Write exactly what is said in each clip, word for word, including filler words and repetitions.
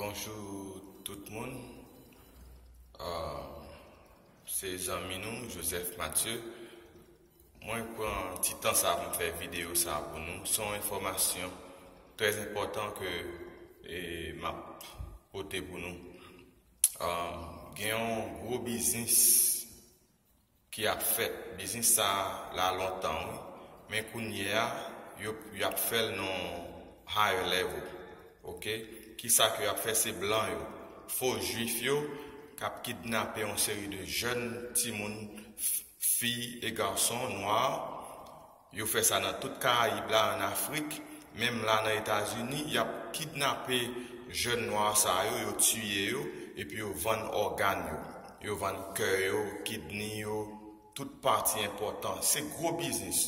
Bonjou tout moun. Ah, se zanmi nou, Joseph Mathieu. Mwen pran ti tan sa pou m fè videyo sa pou nou. Se yon enfòmasyon trè enpòtan ke, e, m ap pote pou nou. Ah, gen yon gwo biznis ki ap fèt. Biznis sa la lontan, wi. Men kounye a, yo, y ap fè l nan higher level. Oke? Ki sa ke y ap fè? Se blan yo, fo jwif yo, k ap kidnape yon seri de jèn timoun, f-, fi e gason nwa. Yo fè sa nan tout Karayib la, ann Afrik, menm la nan Etazini, y ap kidnape jèn nwa sa yo, yo tiye yo, epi yo vann ògàn yo. Yo vann kè yo, kidney yo, tout pati enpòtan. Se gwo biznis.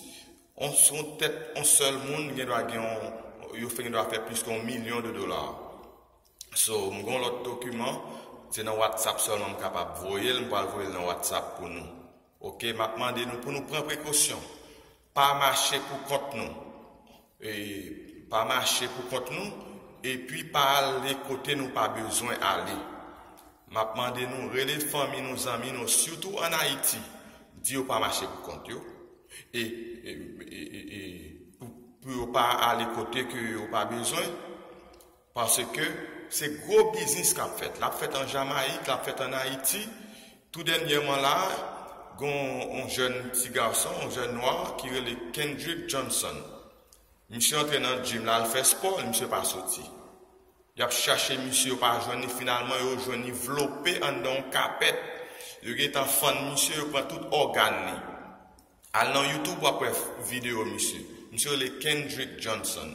On, on tèt, on sèl moun, gen dwa gen yon, yo fè, gen dwa fè plis ke yon milyon de dola. So, m gen yon lòt dokiman, se nan WhatsApp sèlman m kapab voye l, m pral voye l nan WhatsApp pou nou. Oke, m ap mande nou pou nou pran prekosyon. Pa mache pou kont nou. E, pa mache pou kont nou, epi pa ale kote nou pa bezwen ale. M ap mande nou rele fanmi nou, zanmi nou, sitou ann Ayiti, di yo pa mache pou kont yo. E, e, e, e, e, pou, pou yo pa ale kote ke yo pa bezwen. Paske se gwo biznis k ap fèt. L ap fèt an Jamayik, l ap fèt ann Ayiti. Tou dènyèman la, gen yon jèn ti gason, yon jèn nwa ki rele Kendrick Johnson. Misye antre nan gym la, al fè spò, misye pa soti. Y ap chache misye, yo pa jwenn li. Finalman, yo jwenn li vlope anndan yon kapèt. Yo gentan fann misye, yo pran tout ògàn li. Al nan YouTube, w ap wè videyo misye. Misye rele Kendrick Johnson.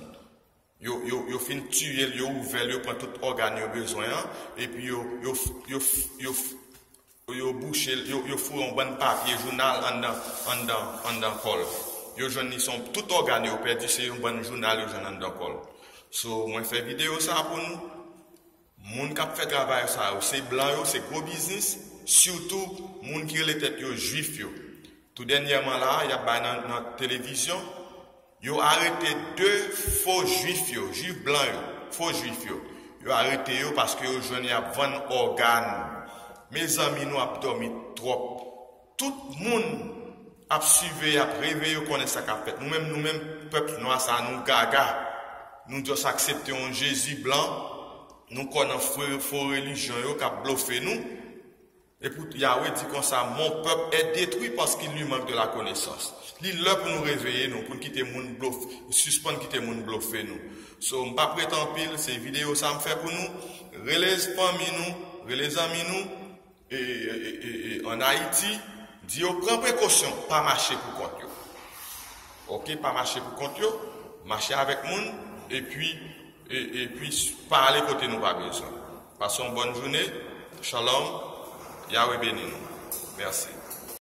Yo, yo, yo fin tiye l, yo ouvè l, yo pran tout ògàn yo bezwen an, epi yo, yo, yo, yo, yo bouche l, yo, yo foure yon bann papye jounal anndan, anndan, anndan kò l. Yo jwenn li se yon, tout ògàn yo pèdi, se yon bann jounal yo jwenn anndan kò l. So, mwen fè videyo sa pou nou. Moun k ap fè travay sa yo, se blan yo, se gwo biznis, sitou moun ki rele tèt yo jwif yo. Tou dènyèman la, y ap bay nan, nan televizyon, yo arete de fo jwif yo, jwif blan yo, fo jwif yo. Yo arete yo paske yo jwenn y ap vann ògàn. Mezanmi, nou ap dòmi twòp. Tout moun ap siveye, ap reveye, yo konnen sa k ap fèt. Nou menm, nou menm, pèp nwa sa, nou gaga. Nou just aksepte yon Jezi blan. Nou kwè nan fo, fo relijyon yo k ap blofe nou. Epi Yawe di konsa, mon peuple est détruit parce qu'il lui manque de la connaissance. Li lè pou nou reveye nou, pou n kite moun blof-, sispann kite moun blofe nou. So, m p ap rete anpil, se videyo sa m fè pou nou. Rele fanmi nou, rele zanmi nou, e, e, e, e, ann Ayiti, di yo pran prekosyon, pa mache pou kont yo. Oke, pa mache pou kont yo, mache avèk moun, epi, e, epi pa ale kote nou pa bezwen. Pase yon bòn jounen, shalom, Yawe beni nou. Mèsi.